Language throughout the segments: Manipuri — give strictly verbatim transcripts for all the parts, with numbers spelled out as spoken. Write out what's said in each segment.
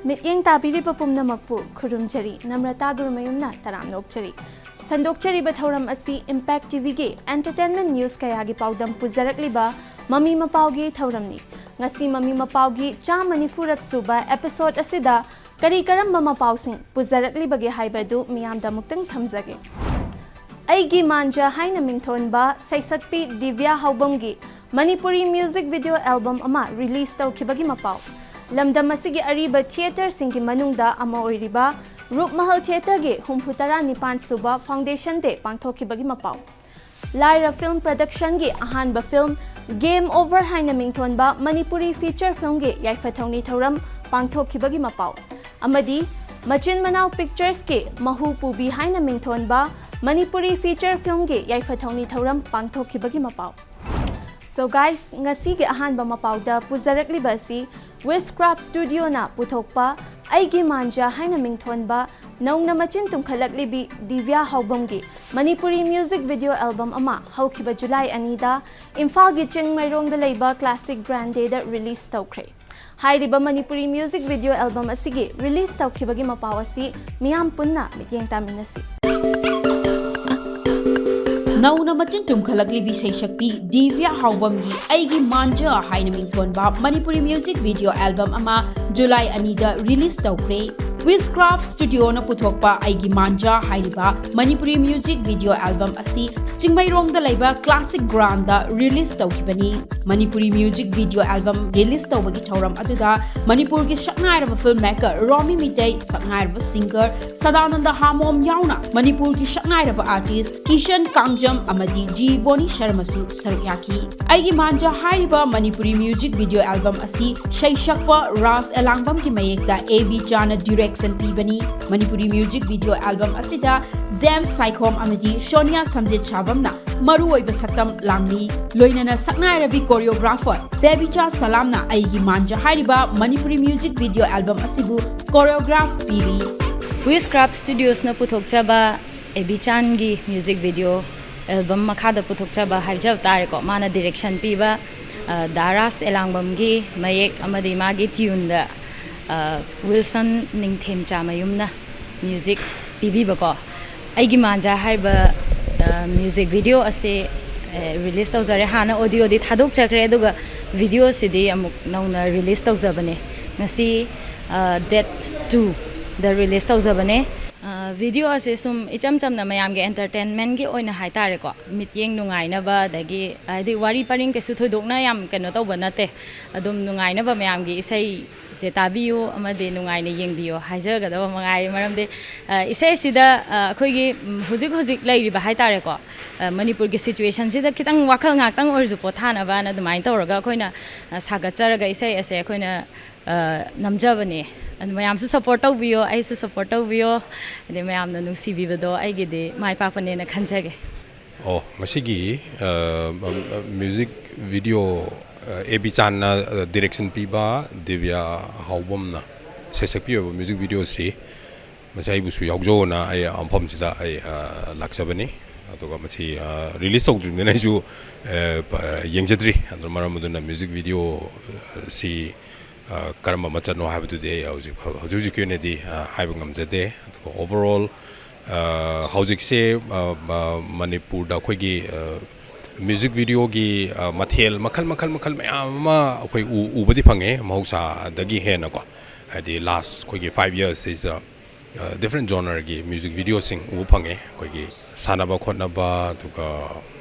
ꯃꯤꯠꯌꯦꯡ ꯇꯥꯕꯤꯔꯤꯕ ꯄꯨꯝꯅꯃꯛꯄꯨ ꯈꯨꯔꯨꯝꯖꯔꯤ, ꯅꯝꯔꯇꯥ ꯒꯨꯔꯨꯃꯌꯨꯝꯅ ꯇꯔꯥꯝꯅ ꯑꯣꯛꯆꯔꯤ꯫ ꯁꯟꯗꯣꯛꯆꯔꯤꯕ ꯊꯧꯔꯝ ꯑꯁꯤ Impact ꯇꯤꯚꯤꯒꯤ entertainment news ꯀꯌꯥꯒꯤ ꯄꯥꯎꯗꯝ ꯄꯨꯖꯔꯛꯂꯤꯕ ꯃꯃꯤ ꯃꯄꯥꯎꯒꯤ ꯊꯧꯔꯝꯅꯤ꯫ ꯉꯁꯤ ꯃꯃꯤ ꯃꯄꯥꯎꯒꯤ ꯆꯥꯝꯃ ꯅꯤꯐꯨꯔꯛ ꯁꯨꯕ episode ꯑꯁꯤꯗ ꯀꯔꯤ ꯀꯔꯝꯕ ꯃꯄꯥꯎꯁꯤꯡ ꯄꯨꯖꯔꯛꯂꯤꯕꯒꯦ ꯍꯥꯏꯕ ꯑꯗꯨ ꯃꯤꯌꯥꯝꯗ ꯑꯃꯨꯛꯇꯪ ꯊꯝꯖꯒꯦ꯫ ꯑꯩꯒꯤ ꯃꯥꯟꯖ ꯍꯥꯏꯅ ꯃꯤꯡꯊꯣꯟꯕ ꯁꯩꯁꯛꯄꯤ ꯗꯤꯕ꯭ꯌꯥ ꯍꯥꯎꯕꯝꯒꯤ ꯃꯅꯤꯄꯨꯔꯤ music video album ꯑꯃ release ꯇꯧꯈꯤꯕꯒꯤ ꯃꯄꯥꯎ꯫ ꯂꯝꯗꯝ ꯑꯁꯤꯒꯤ ꯑꯔꯤꯕ theatreꯁꯤꯡꯒꯤ ꯃꯅꯨꯡꯗ ꯑꯃ ꯑꯣꯏꯔꯤꯕ ꯔꯨꯞꯃꯍꯜ theatreꯒꯤ ꯍꯨꯝꯐꯨ ꯇꯔꯥ ꯅꯤꯄꯥꯟ ꯁꯨꯕ foundation day ꯄꯥꯡꯊꯣꯛꯈꯤꯕꯒꯤ ꯃꯄꯥꯎ꯫ ꯂꯥꯏꯔ film productionꯒꯤ ꯑꯍꯥꯟꯕ film Game Over ꯍꯥꯏꯅ ꯃꯤꯡꯊꯣꯟꯕ ꯃꯅꯤꯄꯨꯔꯤ feature filmꯒꯤ ꯌꯥꯏꯐ ꯊꯧꯅꯤ ꯊꯧꯔꯝ ꯄꯥꯡꯊꯣꯛꯈꯤꯕꯒꯤ ꯃꯄꯥꯎ꯫ ꯑꯃꯗꯤ ꯃꯆꯤꯟ ꯃꯅꯥꯎ picturesꯀꯤ ꯃꯍꯨ ꯄꯨꯕꯤ ꯍꯥꯏꯅ ꯃꯤꯡꯊꯣꯟꯕ ꯃꯅꯤꯄꯨꯔꯤ feature filmꯒꯤ ꯌꯥꯏꯐ ꯊꯧꯅꯤ ꯊꯧꯔꯝ ꯄꯥꯡꯊꯣꯛꯈꯤꯕꯒꯤ ꯃꯄꯥꯎ꯫ So guys, ꯉꯁꯤꯒꯤ ꯑꯍꯥꯟꯕ ꯃꯄꯥꯎꯗ ꯄꯨꯖꯔꯛꯂꯤꯕ ꯑꯁꯤ Witchcraft Studioꯅ ꯄꯨꯊꯣꯛꯄ ꯑꯩꯒꯤ ꯃꯥꯟꯖ ꯍꯥꯏꯅ ꯃꯤꯡꯊꯣꯟꯕ ꯅꯧꯅ ꯃꯆꯤꯟ ꯇꯨꯝꯈꯠꯂꯛꯂꯤꯕꯤ ꯗꯤꯕ꯭ꯌꯥ ꯍꯥꯎꯕꯝꯒꯤ ꯃꯅꯤꯄꯨꯔꯤ music video album ꯑꯃ ꯍꯧꯈꯤꯕ ꯖꯨꯂꯥꯏ ꯑꯅꯤꯗ ꯏꯝꯐꯥꯜꯒꯤ ꯆꯤꯡꯃꯩꯔꯣꯡꯗ ꯂꯩꯕ Classic Grande ꯗ release ꯇꯧꯈ꯭ꯔꯦ꯫ ꯍꯥꯏꯔꯤꯕ ꯃꯅꯤꯄꯨꯔꯤ music video album ꯑꯁꯤꯒꯤ release ꯇꯧꯈꯤꯕꯒꯤ ꯃꯄꯥꯎ ꯑꯁꯤ ꯃꯤꯌꯥꯝ ꯄꯨꯟꯅ ꯃꯤꯠꯌꯦꯡ ꯇꯥꯃꯤꯟꯅꯁꯤ꯫ ꯅꯧꯅ ꯃꯆꯤꯟ ꯇꯨꯝꯈꯠꯂꯛꯂꯤꯕꯤ ꯁꯩꯁꯛꯄꯤ ꯗꯤꯕ꯭ꯌꯥ ꯍꯥꯎꯕꯝꯒꯤ ꯑꯩꯒꯤ ꯃꯥꯟꯖ ꯍꯥꯏꯅ ꯃꯤꯡꯊꯣꯟꯕ ꯃꯅꯤꯄꯨꯔꯤ music video album ꯑꯃ ꯖꯨꯂꯥꯏ ꯑꯅꯤꯗ release ꯇꯧꯈ꯭ꯔꯦ꯫ Witchcraft Studioꯅ ꯄꯨꯊꯣꯛꯄ ꯑꯩꯒꯤ ꯃꯥꯟꯖ ꯍꯥꯏꯔꯤꯕ ꯃꯅꯤꯄꯨꯔꯤ music video album ꯑꯁꯤ ꯆꯤꯡꯃꯩꯔꯣꯡꯗ ꯂꯩꯕ Classic Grande ꯗ release ꯇꯧꯈꯤꯕꯅꯤ꯫ Manipuri music video album release ꯇꯧꯕꯒꯤ ꯊꯧꯔꯝ ꯑꯗꯨꯗ ꯃꯅꯤꯄꯨꯔꯒꯤ ꯁꯛꯅꯥꯏꯔꯕ film maker ꯔꯣꯃꯤ ꯃꯤꯇꯩ, ꯁꯛꯅꯥꯏꯔꯕ singer ꯁꯗꯥꯅꯟꯗ ꯍꯥꯃꯣꯝ ꯌꯥꯎꯅ ꯃꯅꯤꯄꯨꯔꯒꯤ ꯁꯛꯅꯥꯏꯔꯕ artist ꯀꯤꯁꯟ ꯀꯥꯡꯖꯝ ꯑꯃꯗꯤ ꯖꯤ ꯕꯣꯅꯤ ꯁꯔꯃꯁꯨ ꯁꯔꯨꯛ ꯌꯥꯈꯤ꯫ ꯑꯩꯒꯤ ꯃꯥꯟꯖ ꯍꯥꯏꯔꯤꯕ ꯃꯅꯤꯄꯨꯔꯤ music video album ꯑꯁꯤ ꯁꯩꯁꯛꯄ ꯔꯥꯖ ꯑꯦꯂꯥꯡꯕꯝꯒꯤ ꯃꯌꯦꯛꯇ ꯑꯦ ꯕꯤ ꯆꯥꯅ direction ꯄꯤꯕꯅꯤ꯫ ꯃꯅꯤꯄꯨꯔꯤ music video album ꯑꯁꯤꯗ ꯖꯦꯝꯁ ꯁꯥꯏꯈꯣꯝ ꯑꯃꯗꯤ ꯁꯣꯅꯤꯌꯥ ꯁꯝꯖꯦꯠ ꯁꯥꯕꯝꯅ ꯃꯔꯨꯑꯣꯏꯕ ꯁꯛꯇꯝ ꯂꯥꯡꯂꯤ꯫ ꯂꯣꯏꯅꯅ ꯁꯛꯅꯥꯏꯔꯕꯤ choreographer ꯕꯦꯕꯤꯆꯥ ꯁꯂꯥꯝꯅ ꯑꯩꯒꯤ ꯃꯥꯟꯖ ꯍꯥꯏꯔꯤꯕ ꯃꯅꯤꯄꯨꯔꯤ music video album ꯑꯁꯤꯕꯨ choreograph ꯄꯤꯔꯤ꯫ Witchcraft Studiosꯅ ꯄꯨꯊꯣꯛꯆꯕ ꯑꯦꯕꯤꯆꯥꯟꯒꯤ music video album ꯃꯈꯥꯗ ꯄꯨꯊꯣꯛꯆꯕ ꯍꯥꯏꯖꯕ ꯇꯥꯔꯦꯀꯣ꯫ ꯃꯥꯅ direction ꯄꯤꯕ, ꯑ, ꯗꯥ ꯔꯥꯖ ꯑꯦꯂꯥꯡꯕꯝꯒꯤ ꯃꯌꯦꯛ ꯑꯃꯗꯤ ꯃꯥꯒꯤ tuneꯗ ꯋꯤꯜꯁꯟ ꯅꯤꯡꯊꯦꯝꯆꯥꯃꯌꯨꯝꯅ ꯃ꯭ꯌꯨꯖꯤꯛ ꯄꯤꯕꯤꯕꯀꯣ, ꯑꯩꯒꯤ ꯃꯥꯟꯖꯥ ꯍꯥꯏꯕ ꯃ꯭ꯌꯨꯖꯤꯛ ꯚꯤꯗꯤꯑꯣ ꯑꯁꯤ ꯔꯤꯂꯤꯁ ꯇꯧꯖꯔꯦ꯫ ꯍꯥꯟꯅ ꯑꯣꯗꯤꯑꯣꯗꯤ ꯊꯥꯗꯣꯛꯆꯈ꯭ꯔꯦ, ꯑꯗꯨꯒ ꯚꯤꯗꯤꯑꯣꯁꯤꯗꯤ ꯑꯃꯨꯛ ꯅꯧꯅ ꯔꯤꯂꯤꯁ ꯇꯧꯖꯕꯅꯦ꯫ ꯉꯁꯤ ꯗꯦꯠ ꯇꯨꯗ ꯔꯤꯂꯤꯁ ꯇꯧꯖꯕꯅꯦ꯫ ꯚꯤꯗꯤꯑꯣ ꯑꯁꯦ ꯁꯨꯝ ꯏꯆꯝ ꯆꯝꯅ ꯃꯌꯥꯝꯒꯤ ꯑꯦꯟꯇꯔꯇꯦꯟꯃꯦꯟꯒꯤ ꯑꯣꯏꯅ ꯍꯥꯏꯇꯥꯔꯦꯀꯣ, ꯃꯤꯠꯌꯦꯡ ꯅꯨꯡꯉꯥꯏꯅꯕ, ꯑꯗꯒꯤ ꯍꯥꯏꯗꯤ ꯋꯥꯔꯤ ꯄꯔꯤꯡ ꯀꯩꯁꯨ ꯊꯣꯏꯗꯣꯛꯅ ꯌꯥꯝ ꯀꯩꯅꯣ ꯇꯧꯕ ꯅꯠꯇꯦ꯫ ꯑꯗꯨꯝ ꯅꯨꯡꯉꯥꯏꯅꯕ ꯃꯌꯥꯝꯒꯤ ꯏꯁꯩꯁꯦ ꯇꯥꯕꯤꯌꯨ ꯑꯃꯗꯤ ꯅꯨꯡꯉꯥꯏꯅ ꯌꯦꯡꯕꯤꯌꯨ ꯍꯥꯏꯖꯒꯗꯕ ꯃꯉꯥꯏꯔꯦ꯫ ꯃꯔꯝꯗꯤ ꯏꯁꯩꯁꯤꯗ ꯑꯩꯈꯣꯏꯒꯤ ꯍꯧꯖꯤꯛ ꯍꯧꯖꯤꯛ ꯂꯩꯔꯤꯕ ꯍꯥꯏꯇꯥꯔꯦꯀꯣ, ꯃꯅꯤꯄꯨꯔꯒꯤ ꯁꯤꯆꯨꯋꯦꯁꯟꯁꯤꯗ ꯈꯤꯇꯪ ꯋꯥꯈꯜ ꯉꯥꯛꯇꯪ ꯑꯣꯏꯔꯁꯨ ꯄꯣꯊꯥꯅꯕꯅ ꯑꯗꯨꯃꯥꯏꯅ ꯇꯧꯔꯒ ꯑꯩꯈꯣꯏꯅ ꯁꯥꯒꯠꯆꯔꯒ ꯏꯁꯩ ꯑꯁꯦ ꯑꯩꯈꯣꯏꯅ ꯅꯝꯖꯕꯅꯦ꯫ ꯑꯗꯨ ꯃꯌꯥꯝꯁꯨ ꯁꯞꯄꯣꯔꯠ ꯇꯧꯕꯤꯌꯣ, ꯑꯩꯁꯨ ꯁꯞꯄꯣꯔꯠ ꯇꯧꯕꯤꯌꯣ꯫ ꯑꯗꯩ ꯃꯌꯥꯝꯅ ꯅꯨꯡꯁꯤꯕꯤꯕꯗꯣ ꯑꯩꯒꯤꯗꯤ ꯃꯥꯏ ꯄꯥꯛꯄꯅꯦꯅ ꯈꯟꯖꯒꯦ꯫ ꯑꯣ, ꯃꯁꯤꯒꯤ ꯃ꯭ꯌꯨꯖꯤꯛ ꯚꯤꯗꯤꯑꯣ ꯑꯦ ꯕꯤ ꯆꯥꯟꯅ ꯗꯤꯔꯦꯛꯁꯟ ꯄꯤꯕ, ꯗꯤꯕ꯭ꯌꯥ ꯍꯥꯎꯕꯝꯅ ꯏꯁꯩ ꯁꯛꯄꯤꯕ ꯃ꯭ꯌꯨꯖꯤꯛ ꯚꯤꯗꯤꯑꯣꯁꯤ ꯃꯁꯤ ꯑꯩꯕꯨꯁꯨ ꯌꯥꯎꯖꯧꯅ ꯑꯩ ꯃꯐꯝꯁꯤꯗ ꯑꯩ ꯂꯥꯛꯆꯕꯅꯤ꯫ ꯑꯗꯨꯒ ꯃꯁꯤ ꯔꯤꯂꯤꯁ ꯇꯧꯗ꯭ꯔꯤꯕꯅꯤꯅ ꯑꯩꯁꯨ ꯌꯦꯡꯖꯗ꯭ꯔꯤ꯫ ꯑꯗꯨꯅ ꯃꯔꯝ ꯑꯗꯨꯅ ꯃ꯭ꯌꯨꯖꯤꯛ ꯚꯤꯗꯤꯑꯣ ꯁꯤ ꯀꯔꯝꯕ ꯃꯆꯠꯅꯣ ꯍꯥꯏꯕꯗꯨꯗꯤ ꯑꯩ ꯍꯧꯖꯤꯛ ꯍꯧꯖꯤꯛ ꯍꯧꯖꯤꯛꯀꯤ ꯑꯣꯏꯅꯗꯤ ꯍꯥꯏꯕ ꯉꯝꯖꯗꯦ꯫ ꯑꯗꯨꯒ ꯑꯣꯚꯔꯑꯣꯜ ꯍꯧꯖꯤꯛꯁꯦ ꯃꯅꯤꯄꯨꯔꯗ ꯑꯩꯈꯣꯏꯒꯤ ꯃ꯭ꯌꯨꯖꯤꯛ ꯚꯤꯗꯤꯑꯣꯒꯤ ꯃꯊꯦꯜ ꯃꯈꯜ ꯃꯈꯜ ꯃꯈꯜ ꯃꯌꯥꯝ ꯑꯃ ꯑꯩꯈꯣꯏ ꯎꯕꯗꯤ ꯐꯪꯉꯦ ꯃꯍꯧꯁꯥꯗꯒꯤ ꯍꯦꯟꯅꯀꯣ꯫ ꯍꯥꯏꯗꯤ ꯂꯥꯁ ꯑꯩꯈꯣꯏꯒꯤ ꯐꯥꯏꯚ ꯌꯔꯁꯁꯤꯗ ꯗꯤꯐ꯭ꯔꯦꯟ ꯖꯣꯅꯔꯒꯤ ꯃ꯭ꯌꯨꯖꯤꯛ ꯚꯤꯗꯤꯑꯣꯁꯤꯡ ꯎꯕ ꯐꯪꯉꯦ꯫ ꯑꯩꯈꯣꯏꯒꯤ ꯁꯥꯟꯅꯕ ꯈꯣꯠꯅꯕ, ꯑꯗꯨꯒ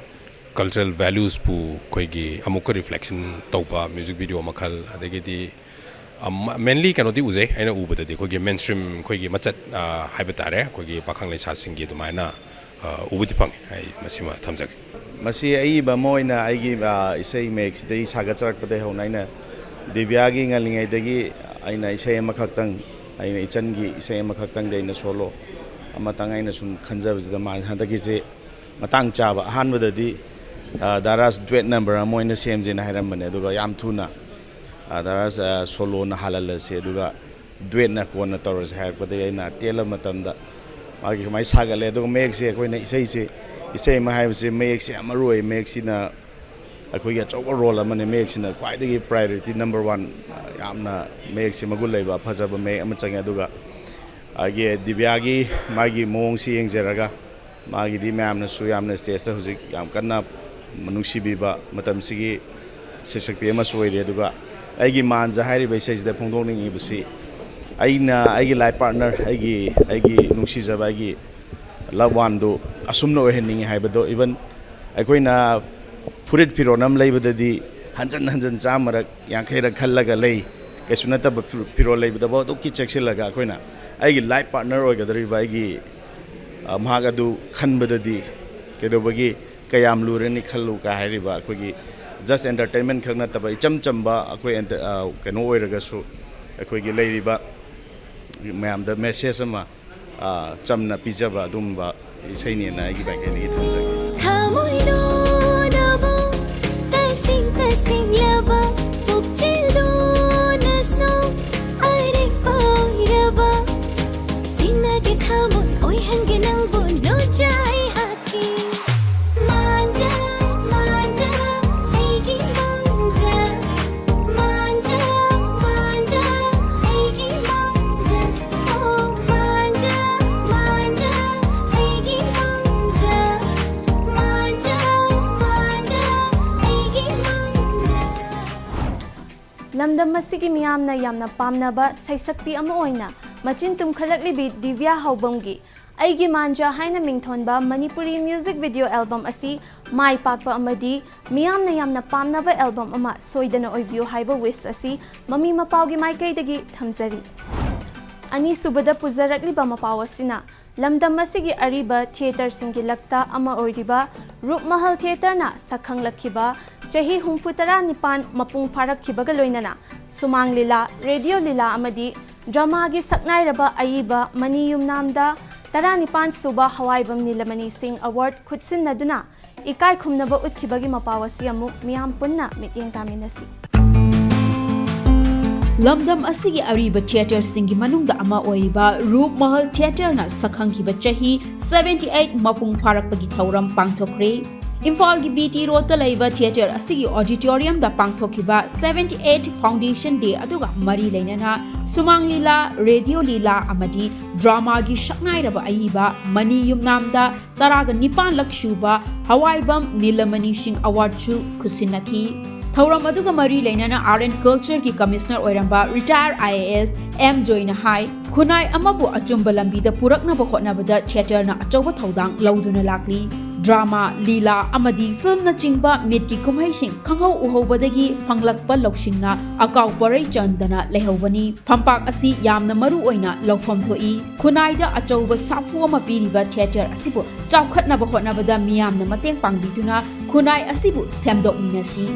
ꯀꯜꯆꯔꯦꯜ ꯚꯦꯂ꯭ꯌꯨꯁꯄꯨ ꯑꯩꯈꯣꯏꯒꯤ ꯑꯃꯨꯛꯀ ꯔꯤꯐ꯭ꯂꯦꯛꯁꯟ ꯇꯧꯕ ꯃ꯭ꯌꯨꯖꯤꯛ ꯚꯤꯗꯤꯑꯣ ꯃꯈꯜ, ꯑꯗꯒꯤꯗꯤ ꯃꯦꯟꯂꯤ ꯀꯩꯅꯣꯗꯤ ꯎꯖꯩ꯫ ꯑꯩꯅ ꯎꯕꯗꯗꯤ ꯑꯩꯈꯣꯏꯒꯤ ꯃꯦꯟ ꯁ꯭ꯇ꯭ꯔꯤꯝ ꯑꯩꯈꯣꯏꯒꯤ ꯃꯆꯠ ꯍꯥꯏꯕ ꯇꯥꯔꯦ, ꯑꯩꯈꯣꯏꯒꯤ ꯄꯥꯈꯪ ꯂꯩꯁꯥꯁꯤꯡꯒꯤ ꯑꯗꯨꯃꯥꯏꯅ ꯎꯕꯗꯤ ꯐꯪꯉꯦ꯫ ꯑꯩ ꯃꯁꯤꯃ ꯊꯝꯖꯒꯦ꯫ ꯃꯁꯤ ꯑꯏꯕ ꯑꯃ ꯑꯣꯏꯅ ꯑꯩꯒꯤ ꯏꯁꯩ ꯃꯌꯦꯛꯁꯤꯗꯒꯤ ꯁꯥꯒꯠꯆꯔꯛꯄꯗꯒꯤ ꯍꯧꯅ ꯑꯩꯅ ꯗꯤꯕ꯭ꯌꯥꯒꯤ ꯉꯜꯂꯤꯉꯩꯗꯒꯤ ꯑꯩꯅ ꯏꯁꯩ ꯑꯃꯈꯛꯇꯪ, ꯑꯩꯅ ꯏꯆꯟꯒꯤ ꯏꯁꯩ ꯑꯃꯈꯛꯇꯪꯗꯤ ꯑꯩꯅ ꯁꯣꯂꯣ ꯑꯃꯇꯪ ꯑꯩꯅ ꯁꯨꯝ ꯈꯟꯖꯕꯁꯤꯗ ꯃꯥ ꯍꯟꯗꯛꯀꯤꯁꯦ ꯃꯇꯥꯡ ꯆꯥꯕ꯫ ꯑꯍꯥꯟꯕꯗꯗꯤ ꯗꯥꯔꯥꯁ ꯗꯨꯋꯦꯠ ꯅꯝꯕꯔ ꯑꯃ ꯑꯣꯏꯅ ꯁꯦꯝꯁꯦꯅ ꯍꯥꯏꯔꯝꯕꯅꯦ, ꯑꯗꯨꯒ ꯌꯥꯝ ꯊꯨꯅ ꯗꯥꯔꯥꯁ ꯁꯣꯂꯣꯅ ꯍꯥꯜꯍꯜꯂꯁꯦ, ꯑꯗꯨꯒ ꯗꯨꯋꯦꯠꯅ ꯀꯣꯟꯅ ꯇꯧꯔꯁꯦ ꯍꯥꯏꯔꯛꯄꯗꯒꯤ ꯑꯩꯅ ꯑꯇꯦꯜꯂꯕ ꯃꯇꯝꯗ ꯃꯥꯒꯤ ꯀꯃꯥꯏꯅ ꯁꯥꯒꯠꯂꯦ꯫ ꯑꯗꯨꯒ ꯃꯌꯦꯛꯁꯦ ꯑꯩꯈꯣꯏꯅ ꯏꯁꯩꯁꯦ, ꯏꯁꯩ ꯑꯃ ꯍꯥꯏꯕꯁꯦ ꯃꯌꯦꯛꯁꯦ ꯌꯥꯝ ꯃꯔꯨ ꯑꯣꯏ꯫ ꯃꯌꯦꯛꯁꯤꯅ ꯑꯩꯈꯣꯏꯒꯤ ꯑꯆꯧꯕ ꯔꯣꯜ ꯑꯃꯅꯤ꯫ ꯃꯌꯦꯛꯁꯤꯅ ꯈ꯭ꯋꯥꯏꯗꯒꯤ ꯄ꯭ꯔꯥꯏꯌꯣꯔꯤꯇꯤ ꯅꯝꯕꯔ ꯋꯥꯟ ꯌꯥꯝꯅ ꯃꯌꯦꯛꯁꯦ ꯃꯒꯨꯟ ꯂꯩꯕ ꯐꯖꯕ ꯃꯌꯦꯛ ꯑꯃ ꯆꯪꯉꯦ꯫ ꯑꯗꯨꯒ ꯑꯩꯒꯤ ꯗꯤꯕ꯭ꯌꯥꯒꯤ ꯃꯥꯒꯤ ꯃꯑꯣꯡꯁꯤ ꯌꯦꯡꯖꯔꯒ, ꯃꯥꯒꯤꯗꯤ ꯃꯌꯥꯝꯅꯁꯨ ꯌꯥꯝꯅ ꯁ꯭ꯇꯦꯖꯇ ꯍꯧꯖꯤꯛ ꯌꯥꯝ ꯀꯟꯅ ꯅꯨꯡꯁꯤꯕꯤꯕ ꯃꯇꯝꯁꯤꯒꯤ ꯁꯩꯁꯛꯄꯤ ꯑꯃꯁꯨ ꯑꯣꯏꯔꯤ꯫ ꯑꯗꯨꯒ ꯑꯩꯒꯤ ꯃꯥꯟꯖ ꯍꯥꯏꯔꯤꯕ ꯏꯁꯩꯁꯤꯗ ꯐꯣꯡꯗꯣꯛꯅꯤꯡꯉꯤꯕꯁꯤ, ꯑꯩꯅ ꯑꯩꯒꯤ ꯂꯥꯏꯐ ꯄꯥꯔꯠꯅꯔ, ꯑꯩꯒꯤ ꯑꯩꯒꯤ ꯅꯨꯡꯁꯤꯖꯕ, ꯑꯩꯒꯤ ꯂꯚ ꯋꯥꯟꯗꯨ ꯑꯁꯨꯝꯅ ꯑꯣꯏꯍꯟꯅꯤꯡꯉꯤ ꯍꯥꯏꯕꯗꯣ, ꯏꯚꯟ ꯑꯩꯈꯣꯏꯅ ꯐꯨꯔꯤꯠ ꯐꯤꯔꯣꯜ ꯑꯃ ꯂꯩꯕꯗꯗꯤ ꯍꯟꯖꯟ ꯍꯟꯖꯟ ꯆꯥꯝꯃꯔꯛ ꯌꯥꯡꯈꯩꯔꯛ ꯈꯜꯂꯒ ꯂꯩ꯫ ꯀꯩꯁꯨ ꯅꯠꯇꯕ ꯐꯤ-, ꯐꯤꯔꯣꯜ ꯂꯩꯕꯗꯐꯥꯎ ꯑꯗꯨꯛꯀꯤ ꯆꯦꯛꯁꯤꯜꯂꯒ ꯑꯩꯈꯣꯏꯅ ꯑꯩꯒꯤ ꯂꯥꯏꯐ ꯄꯥꯔꯠꯅꯔ ꯑꯣꯏꯒꯗꯧꯔꯤꯕ ꯑꯩꯒꯤ, ꯑ, ꯃꯍꯥꯛ ꯑꯗꯨ ꯈꯟꯕꯗꯗꯤ ꯀꯩꯗꯧꯕꯒꯤ ꯀꯌꯥꯝ ꯂꯨꯔꯅꯤ ꯈꯜꯂꯨ ꯀꯥꯏ ꯍꯥꯏꯔꯤꯕ ꯑꯩꯈꯣꯏꯒꯤ just entertainment ꯈꯛ ꯅꯠꯇꯕ ꯏꯆꯝ ꯆꯝꯕ ꯑꯩꯈꯣꯏ ꯑꯦꯟꯇ-, ꯑ, ꯀꯩꯅꯣ ꯑꯣꯏꯔꯒꯁꯨ ꯑꯩꯈꯣꯏꯒꯤ ꯂꯩꯔꯤꯕ ꯃꯌꯥꯝꯗ ꯃꯦꯁꯦꯖ ꯑꯃ, ꯑ, ꯆꯝꯅ ꯄꯤꯖꯕ ꯑꯗꯨꯝꯕ ꯏꯁꯩꯅꯦꯅ ꯑꯩꯒꯤ ꯃꯥꯏꯀꯩꯗꯒꯤ ꯊꯝꯖꯒꯦ꯫ ꯊꯃꯣꯏꯗꯣ ꯅꯕꯨ ꯇꯁꯦꯡ ꯇꯁꯦꯡꯂꯕ ꯄꯨꯛꯆꯦꯜꯗꯨꯅꯁꯨ ꯑꯔꯦꯞꯄ ꯑꯣꯏꯔꯕ ꯁꯤꯟꯅꯒꯦ ꯊꯃꯣꯏ ꯑꯣꯏꯍꯟꯒꯦ ꯅꯪꯕꯨ ꯅꯣꯖꯥꯏ ꯍꯥꯛꯀꯤ ꯃꯥꯟꯖ ꯃꯥꯟꯖ ꯑꯩꯒꯤ ꯃꯥꯟꯖ ꯃꯥꯟꯖ ꯃꯥꯟꯖ ꯑꯩꯒꯤ ꯃꯥꯟꯖ ꯑꯣ ꯃꯥꯟꯖ ꯃꯥꯟꯖ ꯑꯩꯒꯤ ꯃꯥꯟꯖ ꯃꯥꯟꯖ ꯃꯥꯟꯖ ꯑꯩꯒꯤ ꯃꯥꯟꯖ꯫ ꯂꯝꯗꯝ ꯑꯁꯤꯒꯤ ꯃꯤꯌꯥꯝꯅ ꯌꯥꯝꯅ ꯄꯥꯝꯅꯕ ꯁꯩꯁꯛꯄꯤ ꯑꯃ ꯑꯣꯏꯅ ꯃꯆꯤꯟ ꯇꯨꯝꯈꯠꯂꯛꯂꯤꯕꯤ ꯗꯤꯕ꯭ꯌꯥ ꯍꯥꯎꯕꯝꯒꯤ ꯑꯩꯒꯤ ꯃꯥꯟꯖ ꯍꯥꯏꯅ ꯃꯤꯡꯊꯣꯟꯕ ꯃꯅꯤꯄꯨꯔꯤ ꯃ꯭ꯌꯨꯖꯤꯛ ꯚꯤꯗꯤꯑꯣ ꯑꯦꯜꯕꯝ ꯑꯁꯤ ꯃꯥꯏ ꯄꯥꯛꯄ ꯑꯃꯗꯤ ꯃꯤꯌꯥꯝꯅ ꯌꯥꯝꯅ ꯄꯥꯝꯅꯕ ꯑꯦꯜꯕꯝ ꯑꯃ ꯁꯣꯏꯗꯅ ꯑꯣꯏꯕꯤꯌꯨ ꯍꯥꯏꯕ ꯋꯤꯁ ꯑꯁꯤ ꯃꯃꯤ ꯃꯄꯥꯎꯒꯤ ꯃꯥꯏꯀꯩꯗꯒꯤ ꯊꯝꯖꯔꯤ꯫ ꯑꯅꯤꯁꯨꯕꯗ ꯄꯨꯖꯔꯛꯂꯤꯕ ꯃꯄꯥꯎ ꯑꯁꯤꯅ ꯂꯝꯗꯝ ꯑꯁꯤꯒꯤ ꯑꯔꯤꯕ ꯊꯤꯌꯦꯇꯔꯁꯤꯡꯒꯤ ꯂꯛꯇ ꯑꯃ ꯑꯣꯏꯔꯤꯕ ꯔꯨꯞꯃꯍꯜ ꯊꯤꯌꯦꯇꯔꯅ ꯁꯛꯈꯪꯂꯛꯈꯤꯕ ꯆꯍꯤ ꯍꯨꯝꯐꯨ ꯇꯔꯥ ꯅꯤꯄꯥꯟ ꯃꯄꯨꯡ ꯐꯥꯔꯛꯈꯤꯕꯒ ꯂꯣꯏꯅꯅ ꯁꯨꯃꯥꯡ ꯂꯤꯂꯥ, ꯔꯦꯗꯤꯑꯣ ꯂꯤꯂꯥ ꯑꯃꯗꯤ ꯗ꯭ꯔꯃꯥꯒꯤ ꯁꯛꯅꯥꯏꯔꯕ ꯑꯏꯕ ꯃꯅꯤ ꯌꯨꯝꯅꯥꯝꯗ ꯇꯔꯥꯅꯤꯄꯥꯟ ꯁꯨꯕ ꯍꯋꯥꯏꯕꯝ ꯅꯤꯂꯃꯅꯤ ꯁꯤꯡ ꯑꯦꯋꯥꯔꯗ ꯈꯨꯠꯁꯤꯟꯅꯗꯨꯅ ꯏꯀꯥꯏ ꯈꯨꯝꯅꯕ ꯎꯠꯈꯤꯕꯒꯤ ꯃꯄꯥꯎ ꯑꯁꯤ ꯑꯃꯨꯛ ꯃꯤꯌꯥꯝ ꯄꯨꯟꯅ ꯃꯤꯠꯌꯦꯡ ꯇꯥꯃꯤꯟꯅꯁꯤ꯫ ꯂꯝꯗꯝ ꯑꯁꯤꯒꯤ ꯑꯔꯤꯕ ꯊꯤꯌꯦꯇꯔꯁꯤꯡꯒꯤ ꯃꯅꯨꯡꯗ ꯑꯃ ꯑꯣꯏꯔꯤꯕ ꯔꯨꯞ ꯃꯍꯜ ꯊꯤꯌꯦꯇꯔꯅ ꯁꯛꯈꯪꯈꯤꯕ ꯆꯍꯤ seventy eight ꯃꯄꯨꯡ ꯐꯥꯔꯛꯄꯒꯤ ꯊꯧꯔꯝ ꯄꯥꯡꯊꯣꯛꯈ꯭ꯔꯦ꯫ ꯏꯝꯐꯥꯜꯒꯤ ꯕꯤ ꯇꯤ ꯔꯣꯗꯇ ꯂꯩꯕ ꯊꯤꯌꯦꯇꯔ ꯑꯁꯤꯒꯤ ꯑꯣꯗꯤꯇꯣꯔꯤꯌꯝꯗ ꯄꯥꯡꯊꯣꯛꯈꯤꯕ seventy eight Foundation Day ꯑꯗꯨꯒ ꯃꯔꯤ ꯂꯩꯅꯅ ꯁꯨꯃꯥꯡ ꯂꯤꯂꯥ, ꯔꯦꯗꯤꯑꯣ ꯂꯤꯂꯥ ꯑꯃꯗꯤ ꯗ꯭ꯔꯃꯥꯒꯤ ꯁꯛꯅꯥꯏꯔꯕ ꯑꯏꯕ ꯃꯅꯤ ꯌꯨꯝꯅꯥꯝꯗ ꯇꯔꯥꯒ ꯅꯤꯄꯥꯟꯂꯛ ꯁꯨꯕ ꯍꯋꯥꯏꯕꯝ ꯅꯤꯂꯃꯅꯤ ꯁꯤꯡ ꯑꯦꯋꯥꯔꯗꯁꯨ ꯈꯨꯠꯁꯤꯟꯅꯈꯤ꯫ ꯊꯧꯔꯝ ꯑꯗꯨꯒ ꯃꯔꯤ ꯂꯩꯅꯅ Art and Cultureꯒꯤ ꯀꯃꯤꯁꯅꯔ ꯑꯣꯏꯔꯝꯕ retire I A S M ꯖꯣꯏꯅ ꯍꯥꯏ, ꯈꯨꯟꯅꯥꯏ ꯑꯃꯕꯨ ꯑꯆꯨꯝꯕ ꯂꯝꯕꯤꯗ ꯄꯨꯔꯛꯅꯕ ꯍꯣꯠꯅꯕꯗ ꯊꯤꯌꯦꯇꯔꯅ ꯑꯆꯧꯕ ꯊꯧꯗꯥꯡ ꯂꯧꯗꯨꯅ ꯂꯥꯛꯂꯤ꯫ ꯗ꯭ꯔꯃꯥ, ꯂꯤꯂꯥ ꯑꯃꯗꯤ ꯐꯤꯜꯝꯅꯆꯤꯡꯕ ꯃꯤꯠꯀꯤ ꯀꯨꯝꯍꯩꯁꯤꯡ ꯈꯪꯍꯧ ꯎꯍꯧꯕꯗꯒꯤ ꯐꯪꯂꯛꯄ ꯂꯧꯁꯤꯡꯅ ꯑꯀꯥꯎ ꯄꯔꯩ ꯆꯟꯗꯅ ꯂꯩꯍꯧꯕꯅꯤ꯫ ꯐꯝꯄꯥꯛ ꯑꯁꯤ ꯌꯥꯝꯅ ꯃꯔꯨ ꯑꯣꯏꯅ ꯂꯧꯐꯝ ꯊꯣꯛꯏ꯫ ꯈꯨꯟꯅꯥꯏꯗ ꯑꯆꯧꯕ ꯁꯥꯐꯨ ꯑꯃ ꯄꯤꯔꯤꯕ ꯊꯤꯌꯦꯇꯔ ꯑꯁꯤꯕꯨ ꯆꯥꯎꯈꯠꯅꯕ ꯍꯣꯠꯅꯕꯗ ꯃꯤꯌꯥꯝꯅ ꯃꯇꯦꯡ ꯄꯥꯡꯕꯤꯗꯨꯅ ꯈꯨꯟꯅꯥꯏ ꯑꯁꯤꯕꯨ ꯁꯦꯝꯗꯣꯛꯃꯤꯟꯅꯁꯤ꯫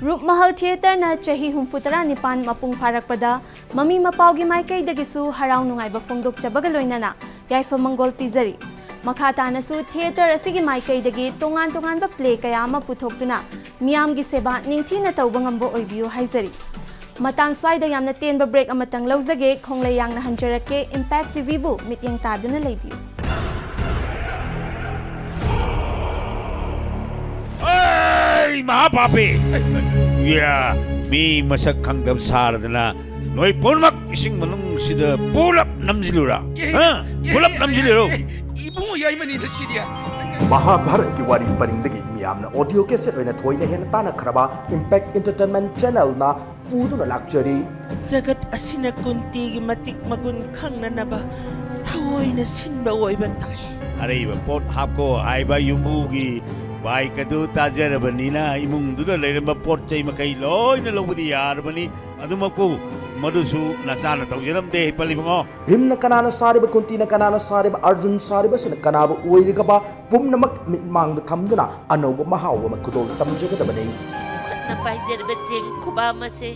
ꯔꯨꯞꯃꯍꯜ ꯊꯤꯌꯦꯇꯔꯅ ꯆꯍꯤ ꯍꯨꯝꯐꯨꯇꯔꯥ ꯅꯤꯄꯥꯟ ꯃꯄꯨꯡ ꯐꯥꯔꯛꯄꯗ ꯃꯃꯤ ꯃꯄꯥꯎꯒꯤ ꯃꯥꯏꯀꯩꯗꯒꯤꯁꯨ ꯍꯔꯥꯎ ꯅꯨꯡꯉꯥꯏꯕ ꯐꯣꯡꯗꯣꯛꯆꯕꯒ ꯂꯣꯏꯅꯅ ꯌꯥꯏꯐ ꯃꯪꯒꯣꯜ ꯄꯤꯖꯔꯤ꯫ ꯃꯈꯥ ꯇꯥꯅꯁꯨ ꯊꯤꯌꯦꯇꯔ ꯑꯁꯤꯒꯤ ꯃꯥꯏꯀꯩꯗꯒꯤ ꯇꯣꯉꯥꯟ ꯇꯣꯉꯥꯟꯕ ꯄ꯭ꯂꯦ ꯀꯌꯥ ꯑꯃ ꯄꯨꯊꯣꯛꯇꯨꯅ ꯃꯤꯌꯥꯝꯒꯤ ꯁꯦꯕꯥ ꯅꯤꯡꯊꯤꯅ ꯇꯧꯕ ꯉꯝꯕ ꯑꯣꯏꯕꯤꯌꯨ ꯍꯥꯏꯖꯔꯤ꯫ ꯃꯇꯥꯡ ꯁ꯭ꯋꯥꯏꯗ ꯌꯥꯝꯅ ꯇꯦꯟꯕ ꯕ꯭ꯔꯦꯛ ꯑꯃꯇꯪ ꯂꯧꯖꯒꯦ꯫ ꯈꯣꯡꯂꯩ ꯌꯥꯡꯅ ꯍꯟꯖꯔꯛꯀꯦ꯫ ꯏꯝꯄꯦꯛ ꯇꯤ ꯚꯤꯕꯨ ꯃꯤꯠꯌꯦꯡ ꯇꯥꯗꯨꯅ ꯂꯩꯕꯤꯌꯨ꯫ ꯑꯩ ꯃꯍꯥꯄꯥꯄꯤ! ꯌꯥ, ꯃꯤ ꯃꯁꯛ ꯈꯪꯗꯕ ꯁꯥꯔꯗꯅ ꯅꯣꯏ ꯄꯨꯝꯅꯃꯛ ꯏꯁꯤꯡ ꯃꯅꯨꯡꯁꯤꯗ ꯄꯨꯂꯞ ꯅꯝꯁꯤꯜꯂꯨꯔꯥ? ꯍꯥ? ꯄꯨꯂꯞ ꯅꯝꯁꯤꯜꯂꯨꯔꯣ? ꯏꯕꯨꯡꯉꯣ ꯌꯥꯏꯃꯅꯤꯗ ꯁꯤꯗꯤ꯫ ꯃꯍꯥꯚꯥꯔꯠꯀꯤ ꯋꯥꯔꯤ ꯄꯔꯤꯡꯗꯒꯤ ꯃꯤꯌꯥꯝꯅ ꯑꯣꯗꯤꯑꯣ ꯀꯦꯁꯦꯠ ꯑꯣꯏꯅ ꯊꯣꯏꯅ ꯍꯦꯟꯅ ꯇꯥꯟꯅꯈ꯭ꯔꯕ ꯏꯝꯄꯦꯛ ꯏꯟꯇꯔꯇꯦꯟꯃꯦꯟ ꯆꯦꯅꯦꯜꯅ ꯄꯨꯗꯨꯅ ꯂꯥꯛꯆꯔꯤ꯫ ꯖꯒꯠ ꯑꯁꯤꯅ ꯀꯨꯟꯇꯤꯒꯤ ꯃꯇꯤꯛ ꯃꯒꯨꯟ ꯈꯪꯅꯅꯕ ꯊꯑꯣꯏꯅ ꯁꯤꯟꯕ ꯑꯣꯏꯕ ꯇꯥꯏ꯫ ꯑꯔꯩꯕ ꯄꯣꯠ ꯍꯥꯞꯀꯣ ꯍꯥꯏꯕ ꯌꯨꯝꯕꯨꯒꯤ ꯕꯥꯏꯛ ꯑꯗꯨ ꯇꯥꯖꯔꯕꯅꯤꯅ ꯏꯃꯨꯡꯗꯨꯗ ꯂꯩꯔꯝꯕ ꯄꯣꯠ ꯆꯩ ꯃꯈꯩ ꯂꯣꯏꯅ ꯂꯧꯕꯗꯤ ꯌꯥꯔꯕꯅꯤ꯫ ꯑꯗꯨꯃꯛꯄꯨ ꯃꯗꯨꯁꯨ ꯅꯆꯥꯅ ꯇꯧꯖꯔꯝꯗꯦ, ꯄꯜꯂꯤꯕꯉꯣ꯫ ꯚꯤꯝꯅ ꯀꯅꯥꯅ ꯁꯥꯔꯤꯕ, ꯀꯨꯟꯇꯤꯅ ꯀꯅꯥꯅ ꯁꯥꯔꯤꯕ, ꯑꯔꯖꯨꯟ ꯁꯥꯔꯤꯕꯁꯤꯅ ꯀꯅꯥꯕꯨ ꯑꯣꯏꯔꯤꯒꯕ ꯄꯨꯝꯅꯃꯛ ꯃꯤꯠꯃꯥꯡꯗ ꯊꯝꯗꯨꯅ ꯑꯅꯧꯕ ꯃꯍꯥꯎ ꯑꯃ ꯈꯨꯗꯣꯜ ꯇꯝꯖꯒꯗꯕꯅꯤ꯫ ꯈꯨꯠꯅ ꯄꯥꯏꯖꯔꯤꯕ ꯆꯦꯡ ꯈꯨꯕꯥꯝ ꯑꯁꯦ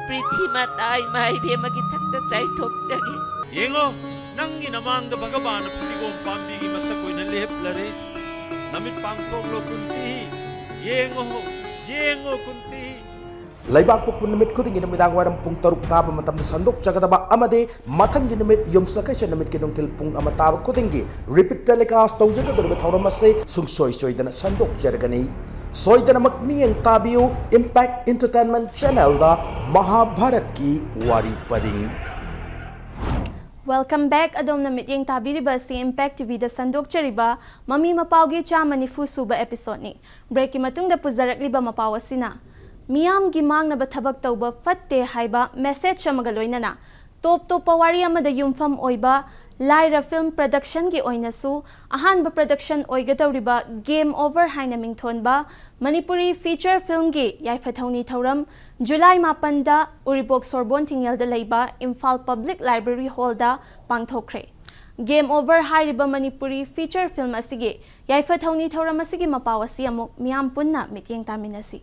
ꯄ꯭ꯔꯤꯊꯤ ꯃꯥꯇꯥ ꯏꯃꯥ ꯏꯕꯦꯝꯃꯒꯤ ꯊꯛꯇ ꯆꯥꯏꯊꯣꯛꯆꯒꯦ꯫ ꯌꯦꯡꯉꯣ, ꯅꯪꯒꯤ ꯅꯃꯥꯡꯗ ꯚꯒꯕꯥꯟꯅ ꯐꯗꯤꯒꯣꯝ ꯄꯥꯝꯕꯤꯒꯤ ꯃꯁꯛ ꯑꯣꯏꯅ ꯂꯦꯞꯂꯔꯦ꯫ ꯅꯃꯤꯠ ꯄꯥꯡꯊꯣꯛꯂꯣ ꯀꯨꯟꯇꯤ, ꯌꯦꯡꯉꯣ, ꯌꯦꯡꯉꯣ ꯀꯨꯟꯇꯤ꯫ ꯂꯩꯕꯥꯛꯄꯣꯛꯄ ꯅꯨꯃꯤꯠ ꯈꯨꯗꯤꯡꯒꯤ ꯅꯨꯃꯤꯗꯥꯡ ꯋꯥꯏꯔꯝ ꯄꯨꯡ ꯇꯔꯨꯛ ꯇꯥꯕ ꯃꯇꯝꯗ ꯁꯟꯗꯣꯛꯆꯒꯗꯕ ꯑꯃꯗꯤ ꯃꯊꯪꯒꯤ ꯅꯨꯃꯤꯠ ꯌꯨꯝꯁꯀꯩꯁ ꯅꯨꯃꯤꯠꯀꯤ ꯅꯨꯡꯊꯤꯜ ꯄꯨꯡ ꯑꯃ ꯇꯥꯕ ꯈꯨꯗꯤꯡꯒꯤ repeat telecast ꯇꯧꯖꯒꯗꯧꯔꯤꯕ ꯊꯧꯔꯝ ꯑꯁꯤ ꯁꯨꯡꯁꯣꯏ ꯁꯣꯏꯗꯅ ꯁꯟꯗꯣꯛꯆꯔꯒꯅꯤ꯫ ꯁꯣꯏꯗꯅꯃꯛ ꯃꯤꯠꯌꯦꯡ ꯇꯥꯕꯤꯌꯨ Impact Entertainment channelꯗ ꯃꯍꯥꯚꯥꯔꯠꯀꯤ ꯋꯥꯔꯤ ꯄꯔꯤꯡ꯫ Welcome back꯫ ꯑꯗꯣꯝꯅ ꯃꯤꯠꯌꯦꯡ ꯇꯥꯕꯤꯔꯤꯕ ꯑꯁꯤ Impact TVꯗ ꯁꯟꯗꯣꯛꯆꯔꯤꯕ ꯃꯃꯤ ꯃꯄꯥꯎꯒꯤ ꯆꯥꯝꯃ ꯅꯤꯐꯨ ꯁꯨꯕ episodeꯅꯤ꯫ Breakꯀꯤ ꯃꯇꯨꯡꯗ ꯄꯨꯖꯔꯛꯂꯤꯕ ꯃꯄꯥꯎ ꯑꯁꯤꯅ ꯃꯤꯌꯥꯝꯒꯤ ꯃꯥꯡꯅꯕ ꯊꯕꯛ ꯇꯧꯕ ꯐꯠꯇꯦ ꯍꯥꯏꯕ message ꯑꯃꯒ ꯂꯣꯏꯅꯅ ꯇꯣꯞ ꯇꯣꯞꯄ ꯋꯥꯔꯤ ꯑꯃꯗ ꯌꯨꯝꯐꯝ ꯑꯣꯏꯕ ꯂꯥꯏꯔ film productionꯒꯤ ꯑꯣꯏꯅꯁꯨ ꯑꯍꯥꯟꯕ production ꯑꯣꯏꯒꯗꯧꯔꯤꯕ Game Over ꯍꯥꯏꯅ ꯃꯤꯡꯊꯣꯟꯕ ꯃꯅꯤꯄꯨꯔꯤ feature filmꯒꯤ ꯌꯥꯏꯐ ꯊꯧꯅꯤ ꯊꯧꯔꯝ ꯖꯨꯂꯥꯏ ꯃꯥꯄꯟꯗ ꯎꯔꯤꯄꯣꯛ ꯁꯣꯔꯕꯣꯟ ꯊꯤꯡꯉꯦꯜꯗ ꯂꯩꯕ Imphal Public Library Hallꯗ ꯄꯥꯡꯊꯣꯛꯈ꯭ꯔꯦ꯫ Game Over ꯍꯥꯏꯔꯤꯕ ꯃꯅꯤꯄꯨꯔꯤ feature film ꯑꯁꯤꯒꯤ ꯌꯥꯏꯐ ꯊꯧꯅꯤ ꯊꯧꯔꯝ ꯑꯁꯤꯒꯤ ꯃꯄꯥꯎ ꯑꯁꯤ ꯑꯃꯨꯛ ꯃꯤꯌꯥꯝ ꯄꯨꯟꯅ ꯃꯤꯠꯌꯦꯡ ꯇꯥꯃꯤꯟꯅꯁꯤ꯫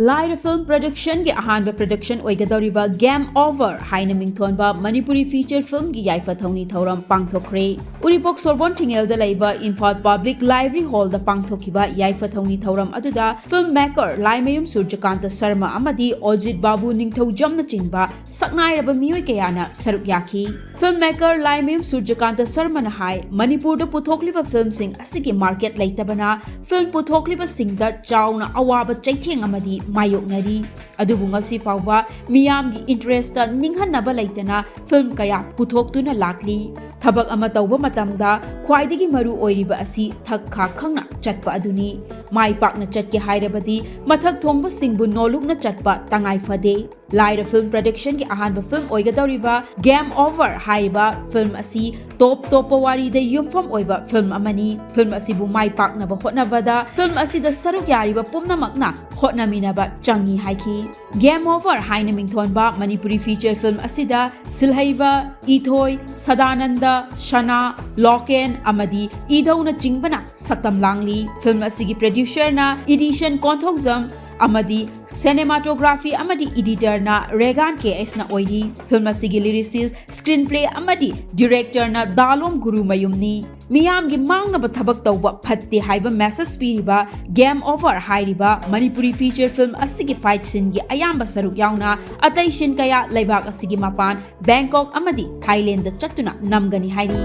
ꯂꯥꯏꯔ film productionꯒꯤ ꯑꯍꯥꯟꯕ production ꯑꯣꯏꯒꯗꯧꯔꯤꯕ Game Over ꯍꯥꯏꯅ ꯃꯤꯡꯊꯣꯟꯕ ꯃꯅꯤꯄꯨꯔꯤ feature filmꯒꯤ ꯌꯥꯏꯐ ꯊꯧꯅꯤ ꯊꯧꯔꯝ ꯄꯥꯡꯊꯣꯛꯈ꯭ꯔꯦ꯫ ꯎꯔꯤꯄꯣꯛ ꯁꯣꯔꯕꯣꯟ ꯊꯤꯡꯉꯦꯜꯗ ꯂꯩꯕ ꯏꯝꯐꯥꯜ Public Library Hallꯗ ꯄꯥꯡꯊꯣꯛꯈꯤꯕ ꯌꯥꯏꯐ ꯊꯧꯅꯤ ꯊꯧꯔꯝ ꯑꯗꯨꯗ film maker ꯂꯥꯏꯃꯌꯨꯝ ꯁꯨꯔꯖꯀꯥꯟꯇ ꯁꯔꯃ ꯑꯃꯗꯤ ꯑꯣꯖꯤꯠ ꯕꯥꯕꯨ ꯅꯤꯡꯊꯧꯖꯝꯅꯆꯤꯡꯕ ꯁꯛꯅꯥꯏꯔꯕ ꯃꯤꯑꯣꯏ ꯀꯌꯥꯅ ꯁꯔꯨꯛ ꯌꯥꯈꯤ꯫ Film maker ꯂꯥꯏꯃꯌꯨꯝ ꯁꯨꯔꯖꯀꯥꯟꯇ ꯁꯔꯃꯅ ꯍꯥꯏ, ꯃꯅꯤꯄꯨꯔꯗ ꯄꯨꯊꯣꯛꯂꯤꯕ filmꯁꯤꯡ ꯑꯁꯤꯒꯤ market ꯂꯩꯇꯕꯅ film ꯄꯨꯊꯣꯛꯂꯤꯕꯁꯤꯡꯗ ꯆꯥꯎꯅ ꯑꯋꯥꯕ ꯆꯩꯊꯦꯡ ꯑꯃꯗꯤ ꯃꯥꯌꯣꯛꯅꯔꯤ꯫ ꯑꯗꯨꯕꯨ ꯉꯁꯤ ꯐꯥꯎꯕ ꯃꯤꯌꯥꯝꯒꯤ interestꯇ ꯅꯤꯡꯍꯟꯅꯕ ꯂꯩꯇꯅ film ꯀꯌꯥ ꯄꯨꯊꯣꯛꯇꯨꯅ ꯂꯥꯛꯂꯤ꯫ ꯊꯕꯛ ꯑꯃ ꯇꯧꯕ ꯃꯇꯝꯗ ꯈ꯭ꯋꯥꯏꯗꯒꯤ ꯃꯔꯨ ꯑꯣꯏꯔꯤꯕ ꯑꯁꯤ ꯊꯛ ꯈꯥ ꯈꯪꯅ ꯆꯠꯄ ꯑꯗꯨꯅꯤ꯫ ꯃꯥꯏ ꯄꯥꯛꯅ ꯆꯠꯀꯦ ꯍꯥꯏꯔꯕꯗꯤ ꯃꯊꯛ ꯊꯣꯡꯕꯁꯤꯡꯕꯨ ꯅꯣꯂꯨꯛꯅ ꯆꯠꯄ ꯇꯉꯥꯏ ꯐꯗꯦ꯫ ꯂꯥꯏꯔ film productionꯒꯤ ꯑꯍꯥꯟꯕ film ꯑꯣꯏꯒꯗꯧꯔꯤꯕ Game Over ꯍꯥꯏꯔꯤꯕ film ꯑꯁꯤ ꯇꯣꯞ ꯇꯣꯞꯄ ꯋꯥꯔꯤꯗ ꯌꯨꯝꯐꯝ ꯑꯣꯏꯕ film ꯑꯃꯅꯤ꯫ Film ꯑꯁꯤꯕꯨ ꯃꯥꯏ ꯄꯥꯛꯅꯕ ꯍꯣꯠꯅꯕꯗ film ꯑꯁꯤꯗ ꯁꯔꯨꯛ ꯌꯥꯔꯤꯕ ꯄꯨꯝꯅꯃꯛꯅ ꯍꯣꯠꯅꯃꯤꯟꯅꯕ ꯆꯪꯏ ꯍꯥꯏꯈꯤ꯫ Game Over ꯍꯥꯏꯅ ꯃꯤꯡꯊꯣꯟꯕ ꯃꯅꯤꯄꯨꯔꯤ feature film ꯑꯁꯤꯗ ꯁꯤꯜꯍꯩꯕ, ꯏꯊꯣꯏ, ꯁꯗꯥꯅꯟꯗ, ꯁꯅꯥ, ꯂꯣꯀꯦꯟ ꯑꯃꯗꯤ ꯏꯙꯧꯅꯆꯤꯡꯕꯅ ꯁꯛꯇꯝ ꯂꯥꯡꯂꯤ꯫ Film ꯑꯁꯤꯒꯤ producerꯅ ꯏꯗꯤꯁꯟ ꯀꯣꯟꯊꯧꯖꯝ, ꯑꯃꯗꯤ cinematography ꯑꯃꯗꯤ editor ꯅ ꯔꯦꯒꯥꯟ ꯀꯦ ꯑꯦꯁꯅ ꯑꯣꯏꯔꯤ꯫ ꯐꯤꯜꯝ ꯑꯁꯤꯒꯤ lyricist, screenplay ꯑꯃꯗꯤ director ꯅ ꯗꯥꯂꯣꯝ ꯒꯨꯔꯨꯃꯌꯨꯝꯅꯤ꯫ ꯃꯤꯌꯥꯝꯒꯤ ꯃꯥꯡꯅꯕ ꯊꯕꯛ ꯇꯧꯕ ꯐꯠꯇꯦ ꯍꯥꯏꯕ message ꯄꯤꯔꯤꯕ Game Over ꯍꯥꯏꯔꯤꯕ ꯃꯅꯤꯄꯨꯔꯤ feature film ꯑꯁꯤꯒꯤ fight scene ꯒꯤ ꯑꯌꯥꯝꯕ ꯁꯔꯨꯛ ꯌꯥꯎꯅ ꯑꯇꯩ scene ꯀꯌꯥ ꯂꯩꯕꯥꯛ ꯑꯁꯤꯒꯤ ꯃꯄꯥꯟ ꯕꯦꯡꯀꯣꯛ ꯑꯃꯗꯤ ꯊꯥꯏꯂꯦꯟꯗ ꯆꯠꯇꯨꯅ ꯅꯝꯒꯅꯤ ꯍꯥꯏꯔꯤ꯫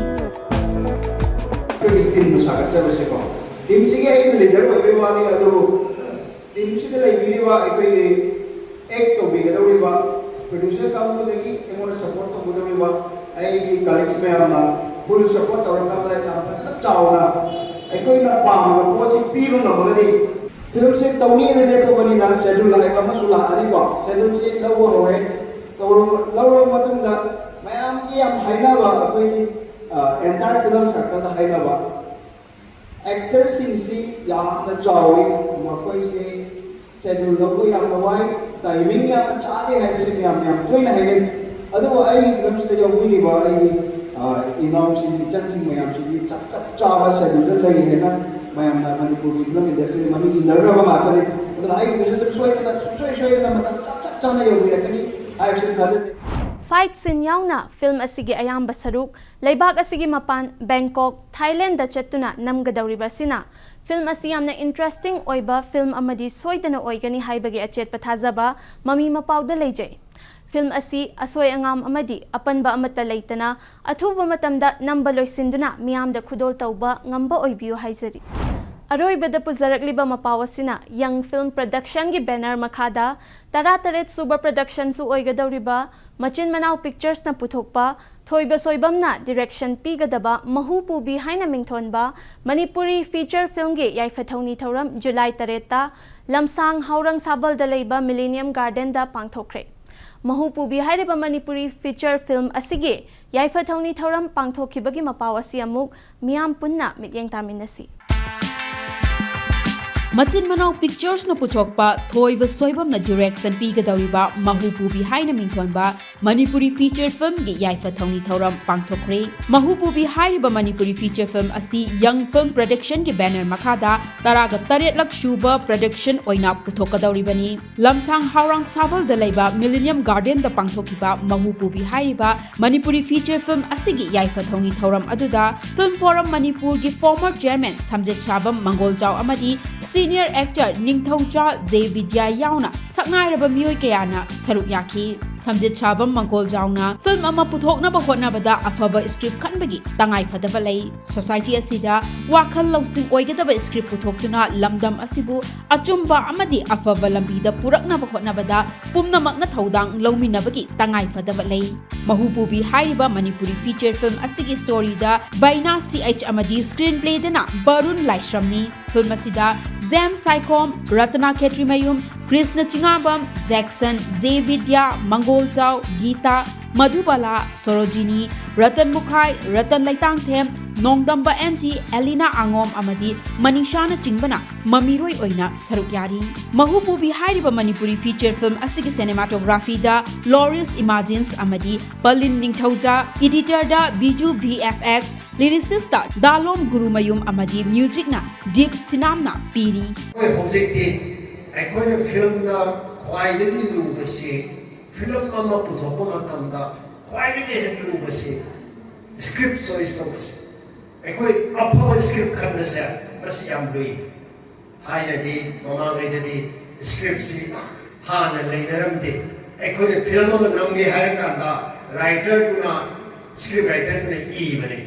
ꯑꯩꯈꯣꯏꯒꯤ ꯇꯤꯝꯕꯨ ꯁꯥꯒꯠꯆꯕꯁꯦꯀꯣ, ꯇꯤꯝꯁꯤꯒꯤ ꯑꯩꯅ ꯂꯤꯗꯔ ꯑꯣꯏꯕꯩ ꯋꯥꯅꯤ, ꯑꯗꯨꯕꯨ ꯇꯤꯝꯁꯤꯗ ꯂꯩꯕꯤꯔꯤꯕ ꯑꯩꯈꯣꯏꯒꯤ ꯑꯦꯛ ꯇꯧꯕꯤꯒꯗꯧꯔꯤꯕ ꯄ꯭ꯔꯣꯗ꯭ꯌꯨꯁꯔ ꯀꯥꯡꯕꯨꯗꯒꯤ ꯑꯩꯉꯣꯟꯗ ꯁꯄꯣꯔꯠ ꯇꯧꯒꯗꯧꯔꯤꯕ ꯑꯩꯒꯤ ꯀꯂꯤꯛꯁ ꯃꯌꯥꯝꯅ ꯐꯨꯜ ꯁꯄꯣꯔꯠ ꯇꯧꯔꯀꯥꯟꯗ ꯌꯥꯝ ꯐꯖꯅ ꯆꯥꯎꯅ ꯑꯩꯈꯣꯏꯅ ꯄꯥꯝꯃꯤꯕ ꯄꯣꯠꯁꯤ ꯄꯤꯕ ꯉꯝꯃꯒꯗꯤ, ꯐꯤꯂꯝꯁꯦ ꯇꯧꯅꯤꯅ ꯂꯦꯞꯄꯕꯅꯤꯅ ꯁꯦꯗꯨꯜ ꯍꯥꯏꯕ ꯑꯃꯁꯨ ꯂꯥꯛꯑꯅꯤꯀꯣ꯫ ꯁꯦꯗꯨꯜꯁꯤ ꯂꯧꯕ ꯍꯧꯔꯦ꯫ ꯇꯧꯔꯕ- ꯂꯧꯔꯕ ꯃꯇꯨꯡꯗ ꯃꯌꯥꯝꯒꯤ ꯌꯥꯝ ꯍꯥꯏꯅꯕ, ꯑꯩꯈꯣꯏꯒꯤ ꯑꯦꯟꯇꯥꯌꯔ ꯐꯤꯂꯝ ꯁꯥꯔꯀꯜꯗ ꯍꯥꯏꯅꯕ, ꯑꯦꯛꯇꯔꯁꯤꯡꯁꯤ ꯌꯥꯝꯅ ꯆꯥꯎꯋꯤ, ꯃꯈꯣꯏꯁꯤ ꯁꯦꯗꯨꯜ ꯂꯧꯕ ꯌꯥꯝꯅ ꯋꯥꯏ, ꯇꯥꯏꯃꯤꯡ ꯌꯥꯝꯅ ꯆꯥꯗꯦ ꯍꯥꯏꯕꯁꯤ ꯃꯌꯥꯝ ꯌꯥꯝ ꯇꯣꯏꯅ ꯍꯥꯏꯅꯩ꯫ ꯑꯗꯨꯕꯨ ꯑꯩꯒꯤ ꯐꯤꯂꯝꯁꯤꯗ ꯌꯥꯎꯕꯤꯔꯤꯕ ꯑꯩꯒꯤ ꯏꯅꯥꯎꯁꯤꯡ, ꯏꯆꯟꯁꯤꯡ ꯃꯌꯥꯝꯁꯤꯗꯤ ꯆꯞ ꯆꯞ ꯆꯥꯕ ꯁꯦꯗꯨꯜꯗ ꯂꯩ ꯍꯥꯏꯅ ꯃꯌꯥꯝꯅ ꯃꯅꯤꯄꯨꯔꯒꯤ ꯐꯤꯂꯝ ꯏꯟꯗꯁꯇ꯭ꯔꯤꯗ ꯃꯃꯤꯡ ꯏꯟꯅꯈ꯭ꯔꯕ ꯉꯥꯛꯇꯅꯤ꯫ ꯑꯗꯨꯅ ꯑꯩꯒꯤꯗꯁꯨ ꯑꯗꯨꯝ ꯁꯣꯏꯗꯅ, ꯁꯨꯡꯁꯣꯏ ꯁꯣꯏꯗꯅ ꯃꯇꯝ ꯆꯞ ꯆꯞ ꯆꯥꯅ ꯌꯧꯕꯤꯔꯛꯀꯅꯤ ꯍꯥꯏꯕꯁꯤ ꯊꯥꯖꯖꯩ꯫ Fight scene ꯌꯥꯎꯅ ꯐꯤꯜꯝ ꯑꯁꯤꯒꯤ ꯑꯌꯥꯝꯕ ꯁꯔꯨꯛ ꯂꯩꯕꯥꯛ ꯑꯁꯤꯒꯤ ꯃꯄꯥꯟ ꯕꯦꯡꯀꯣꯛ, ꯊꯥꯏꯂꯦꯟꯗ ꯆꯠꯇꯨꯅ ꯅꯝꯒꯗꯧꯔꯤꯕ ꯑꯁꯤꯅ ꯐꯤꯜꯝ ꯑꯁꯤ ꯌꯥꯝꯅ interesting ꯑꯣꯏꯕ ꯐꯤꯜꯝ ꯑꯃꯗꯤ ꯁꯣꯏꯗꯅ ꯑꯣꯏꯒꯅꯤ ꯍꯥꯏꯕꯒꯤ ꯑꯆꯦꯠꯄ ꯊꯥꯖꯕ ꯃꯃꯤ ꯃꯄꯥꯎꯗ ꯂꯩꯖꯩ꯫ ꯐꯤꯜꯝ ꯑꯁꯤ ꯑꯁꯣꯏ ꯑꯉꯥꯝ ꯑꯃꯗꯤ ꯑꯄꯟꯕ ꯑꯃꯠꯇ ꯂꯩꯇꯅ ꯑꯊꯨꯕ ꯃꯇꯝꯗ ꯅꯝꯕ ꯂꯣꯏꯁꯤꯟꯗꯨꯅ ꯃꯤꯌꯥꯝꯗ ꯈꯨꯗꯣꯜ ꯇꯧꯕ ꯉꯝꯕ ꯑꯣꯏꯕꯤꯌꯨ ꯍꯥꯏꯖꯔꯤ꯫ ꯑꯔꯣꯏꯕꯗ ꯄꯨꯖꯔꯛꯂꯤꯕ ꯃꯄꯥꯎ ꯑꯁꯤꯅ ꯌꯪ ꯐꯤꯜꯝ ꯄ꯭ꯔꯗꯛꯁꯟꯒꯤ ꯕꯦꯅꯔ ꯃꯈꯥꯗ ꯇꯔꯥꯇꯔꯦꯠ ꯁꯨꯕ ꯄ꯭ꯔꯗꯛꯁꯟꯁꯨ ꯑꯣꯏꯒꯗꯧꯔꯤꯕ ꯃꯆꯤꯟ ꯃꯅꯥꯎ ꯄꯤꯛꯆꯔꯁꯅ ꯄꯨꯊꯣꯛꯄ ꯊꯣꯏꯕ ꯁꯣꯏꯕꯝꯅ ꯗꯤꯔꯦꯛꯁꯟ ꯄꯤꯒꯗꯕ ꯃꯍꯨ ꯄꯨꯕꯤ ꯍꯥꯏꯅ ꯃꯤꯡꯊꯣꯟꯕ ꯃꯅꯤꯄꯨꯔꯤ ꯐꯤꯆꯔ ꯐꯤꯜꯝꯒꯤ ꯌꯥꯏꯐ ꯊꯧꯅꯤ ꯊꯧꯔꯝ ꯖꯨꯂꯥꯏ ꯇꯔꯦꯠꯇ ꯂꯝꯁꯥꯡ ꯍꯥꯎꯔꯪ ꯁꯥꯕꯜꯗ ꯂꯩꯕ ꯃꯤꯂꯦꯅꯤꯌꯝ ꯒꯥꯔꯗꯦꯟꯗ ꯄꯥꯡꯊꯣꯛꯈ꯭ꯔꯦ꯫ ꯃꯍꯨ ꯄꯨꯕꯤ ꯍꯥꯏꯔꯤꯕ ꯃꯅꯤꯄꯨꯔꯤ ꯐꯤꯆꯔ ꯐꯤꯜꯝ ꯑꯁꯤꯒꯤ ꯌꯥꯏꯐ ꯊꯧꯅꯤ ꯊꯧꯔꯝ ꯄꯥꯡꯊꯣꯛꯈꯤꯕꯒꯤ ꯃꯄꯥꯎ ꯑꯁꯤ ꯑꯃꯨꯛ ꯃꯤꯌꯥꯝ ꯄꯨꯟꯅ ꯃꯤꯠꯌꯦꯡ ꯇꯥꯃꯤꯟꯅꯁꯤ꯫ ꯃꯆꯤꯟ ꯃꯅꯥꯎ ꯄꯤꯛꯆꯔꯁꯅ ꯄꯨꯊꯣꯛꯄ ꯊꯣꯏꯕ ꯁꯣꯏꯕꯝꯅ ꯗꯤꯔꯦꯛꯁꯟ ꯄꯤꯒꯗꯧꯔꯤꯕ ꯃꯍꯨꯄꯨꯕꯤ ꯍꯥꯏꯅ ꯃꯤꯡꯊꯣꯟꯕ ꯃꯅꯤꯄꯨꯔꯤ ꯐꯤꯆꯔ ꯐꯤꯜꯝꯒꯤ ꯌꯥꯏꯐ ꯊꯧꯅꯤ ꯊꯧꯔꯝ ꯄꯥꯡꯊꯣꯛꯈ꯭ꯔꯦ꯫ ꯃꯍꯨꯄꯨꯕꯤ ꯍꯥꯏꯔꯤꯕ ꯃꯅꯤꯄꯨꯔꯤ ꯐꯤꯆꯔ ꯐꯤꯜꯝ ꯑꯁꯤ ꯌꯪ ꯐꯤꯜꯝ ꯄ꯭ꯔꯣꯗꯛꯁꯟꯒꯤ ꯕꯦꯅꯔ ꯃꯈꯥꯗ ꯇꯔꯥꯒ ꯇꯔꯦꯠꯂꯛ ꯁꯨꯕ ꯄ꯭ꯔꯣꯗꯛꯁꯟ ꯑꯣꯏꯅ ꯄꯨꯊꯣꯛꯀꯗꯧꯔꯤꯕꯅꯤ꯫ ꯂꯝꯁꯥꯡ ꯍꯥꯎꯔꯥꯡ ꯁꯥꯕꯜꯗ ꯂꯩꯕ ꯃꯤꯂꯤꯅꯤꯌꯝ ꯒꯥꯔꯗꯦꯟꯗ ꯄꯥꯡꯊꯣꯛꯈꯤꯕ ꯃꯍꯨꯄꯨꯕꯤ ꯍꯥꯏꯔꯤꯕ ꯃꯅꯤꯄꯨꯔꯤ ꯐꯤꯆꯔ ꯐꯤꯜꯝ ꯑꯁꯤꯒꯤ ꯌꯥꯏꯐ ꯊꯧꯅꯤ ꯊꯧꯔꯝ ꯑꯗꯨꯗ ꯐꯤꯜꯝ ꯐꯣꯔꯝ ꯃꯅꯤꯄꯨꯔꯒꯤ ꯐꯣꯔꯃꯔ ꯆꯦꯌꯔꯃꯦꯟ ꯁꯝꯖꯦꯠ ꯁꯥꯕꯝ ꯃꯪꯒꯣꯜꯖꯥꯎ ꯑꯃꯗꯤ ꯁꯤꯅꯤꯌꯔ ꯑꯦꯛꯇꯔ ꯅꯤꯡꯊꯧꯖꯥ ꯖꯦ ꯕꯤꯗ꯭ꯌꯥ ꯌꯥꯎꯅ ꯁꯛꯅꯥꯏꯔꯕ ꯃꯤꯑꯣꯏ ꯀꯌꯥꯅ ꯁꯔꯨꯛ ꯌꯥꯈꯤ꯫ ꯁꯝꯖꯦꯠ ꯁꯥꯕꯝ ꯃꯪꯒꯣꯜꯖꯥꯎꯅ ꯐꯤꯜꯝ ꯑꯃ ꯄꯨꯊꯣꯛꯅꯕ ꯍꯣꯠꯅꯕꯗ ꯑꯐꯕ ꯁ꯭ꯀ꯭ꯔꯤꯞ ꯈꯟꯕꯒꯤ ꯇꯉꯥꯏꯐꯗꯕ ꯂꯩ꯫ ꯁꯣꯁꯥꯏꯇꯤ ꯑꯁꯤꯗ ꯋꯥꯈꯜ ꯂꯧꯁꯤꯡ ꯑꯣꯏꯒꯗꯕ ꯁ꯭ꯀ꯭ꯔꯤꯞ ꯄꯨꯊꯣꯛꯇꯨꯅ ꯂꯝꯗꯝ ꯑꯁꯤꯕꯨ ꯑꯆꯨꯝꯕ ꯑꯃꯗꯤ ꯑꯐꯕ ꯂꯝꯕꯤꯗ ꯄꯨꯔꯛꯅꯕ ꯍꯣꯠꯅꯕꯗ ꯄꯨꯝꯅꯃꯛꯅ ꯊꯧꯗꯥꯡ ꯂꯧꯃꯤꯟꯅꯕꯒꯤ ꯇꯉꯥꯏꯐꯗꯕ ꯂꯩ꯫ ꯃꯍꯨꯄꯨꯕꯤ ꯍꯥꯏꯔꯤꯕ ꯃꯅꯤꯄꯨꯔꯤ ꯐꯤꯆꯔ ꯐꯤꯜꯝ ꯑꯁꯤꯒꯤ ꯁ꯭ꯇꯣꯔꯤꯗ ꯕꯩꯅꯥ ꯁꯤ ꯑꯩꯆ ꯑꯃꯗꯤ ꯁ꯭ꯀ꯭ꯔꯤꯟ ꯄ꯭ꯂꯦꯗꯅ ꯕꯔꯨꯟ ꯂꯥꯏꯁ꯭ꯔꯝꯅꯤ꯫ ꯐꯤꯜꯝ ꯑꯁꯤꯗ James Saikhom, Ratna Khetrimayum, Krishna Chingangbam, Jackson, J Bidya, Mangoljao, Gita, Madhubala, Sorojini, Ratan Mukhai, Ratan Leitangthem, Nongdamba N G, Elina ꯑꯉꯣꯝ ꯑꯃꯗꯤ ꯃꯅꯤꯁꯥꯅꯆꯤꯡꯕꯅ ꯃꯃꯤꯔꯣꯏ ꯑꯣꯏꯅ ꯁꯔꯨꯛ ꯌꯥꯔꯤ꯫ ꯃꯍꯨꯄꯨꯕꯤ ꯍꯥꯏꯔꯤꯕ ꯃꯅꯤꯄꯨꯔꯤ ꯐꯤꯆꯔ ꯐꯤꯜꯝ ꯑꯁꯤꯒꯤ ꯁꯤꯅꯦꯃꯥꯇꯣꯒ꯭ꯔꯥꯐꯤꯗ ꯂꯣꯔꯤꯁ ꯏꯃꯥꯖꯤꯟꯁ ꯑꯃꯗꯤ ꯄꯂꯤꯟ ꯅꯤꯡꯊꯧꯖꯥ, ꯏꯗꯤꯇꯔꯗ Biju V F X, ꯂꯤꯔꯤꯁꯤꯁꯇ ꯗꯥꯂꯣꯝ Gurumayum ꯑꯃꯗꯤ ꯃ꯭ꯌꯨꯖꯤꯛꯅ ꯗꯤꯞ ꯁꯤꯅꯥꯝꯅ ꯄꯤꯔꯤ꯫ ꯑꯩꯈꯣꯏ ꯍꯧꯖꯤꯛꯇꯤ ꯑꯩꯈꯣꯏꯅ ꯐꯤꯂꯝꯗ ꯈ꯭ꯋꯥꯏꯗꯒꯤ ꯂꯨꯕꯁꯤ, ꯐꯤꯂꯝ ꯑꯃ ꯄꯨꯊꯣꯛꯄ ꯃꯇꯝꯗ ꯈ꯭ꯋꯥꯏꯗꯒꯤ ꯍꯦꯟꯅ ꯂꯨꯕꯁꯤ ꯁ꯭ꯀ꯭ꯔꯤꯞ ꯆꯣꯏꯁ ꯇꯧꯕꯁꯦ꯫ ꯑꯩꯈꯣꯏ ꯑꯐꯕ ꯁ꯭ꯀ꯭ꯔꯤꯞ ꯈꯟꯕꯁꯦ ꯃꯁꯤ ꯌꯥꯝ ꯂꯨꯏ꯫ ꯊꯥꯏꯅꯗꯤ, ꯃꯃꯥꯡꯉꯩꯗꯗꯤ ꯁ꯭ꯀ꯭ꯔꯤꯞꯁꯤ ꯍꯥꯟꯅ ꯂꯩꯅꯔꯝꯗꯦ꯫ ꯑꯩꯈꯣꯏꯅ ꯐꯤꯂꯝ ꯑꯃ ꯅꯝꯒꯦ ꯍꯥꯏꯔꯀꯥꯟꯗ ꯔꯥꯏꯇꯔꯗꯨꯅ, ꯁ꯭ꯀ꯭ꯔꯤꯞ ꯔꯥꯏꯇꯔꯗꯨꯅ ꯏꯕꯅꯤ꯫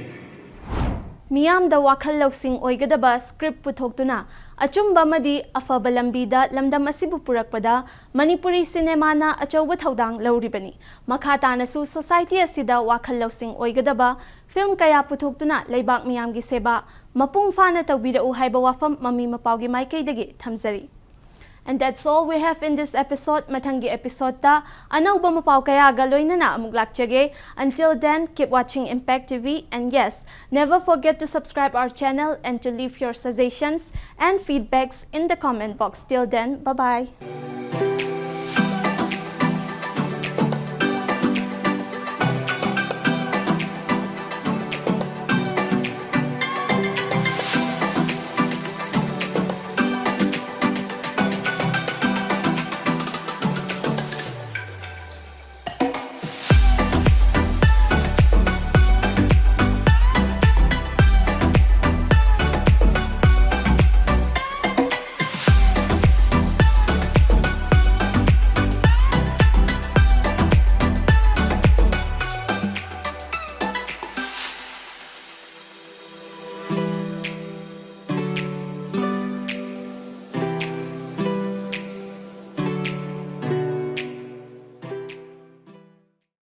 ꯃꯤꯌꯥꯝꯗ ꯋꯥꯈꯜ ꯂꯧꯁꯤꯡ ꯑꯣꯏꯒꯗꯕ ꯁ꯭ꯀ꯭ꯔꯤꯞ ꯄꯨꯊꯣꯛꯇꯨꯅ ꯑꯆꯨꯝꯕ ꯑꯃꯗꯤ ꯑꯐꯕ ꯂꯝꯕꯤꯗ ꯂꯝꯗꯝ ꯑꯁꯤꯕꯨ ꯄꯨꯔꯛꯄꯗ ꯃꯅꯤꯄꯨꯔꯤ ꯁꯤꯅꯦꯃꯥꯅ ꯑꯆꯧꯕ ꯊꯧꯗꯥꯡ ꯂꯧꯔꯤꯕꯅꯤ꯫ ꯃꯈꯥ ꯇꯥꯅꯁꯨ ꯁꯣꯁꯥꯏꯇꯤ ꯑꯁꯤꯗ ꯋꯥꯈꯜ ꯂꯧꯁꯤꯡ ꯑꯣꯏꯒꯗꯕ ꯐꯤꯜꯝ ꯀꯌꯥ ꯄꯨꯊꯣꯛꯇꯨꯅ ꯂꯩꯕꯥꯛ ꯃꯤꯌꯥꯝꯒꯤ ꯁꯦꯕꯥ ꯃꯄꯨꯡ ꯐꯥꯅ ꯇꯧꯕꯤꯔꯛꯎ ꯍꯥꯏꯕ ꯋꯥꯐꯝ ꯃꯃꯤ ꯃꯄꯥꯎꯒꯤ ꯃꯥꯏꯀꯩꯗꯒꯤ ꯊꯝꯖꯔꯤ꯫ And that's all we have in this episode. ꯃꯊꯪꯒꯤ episode ꯇ ꯑꯅꯧꯕ ꯃꯄꯥꯎ ꯀꯌꯥꯒ ꯂꯣꯏꯅꯅ ꯑꯃꯨꯛ ꯂꯥꯛꯆꯒꯦ. Until then, keep watching Impact T V, and yes, never forget to subscribe our channel and to leave your suggestions and feedbacks in the comment box. Till then, bye bye.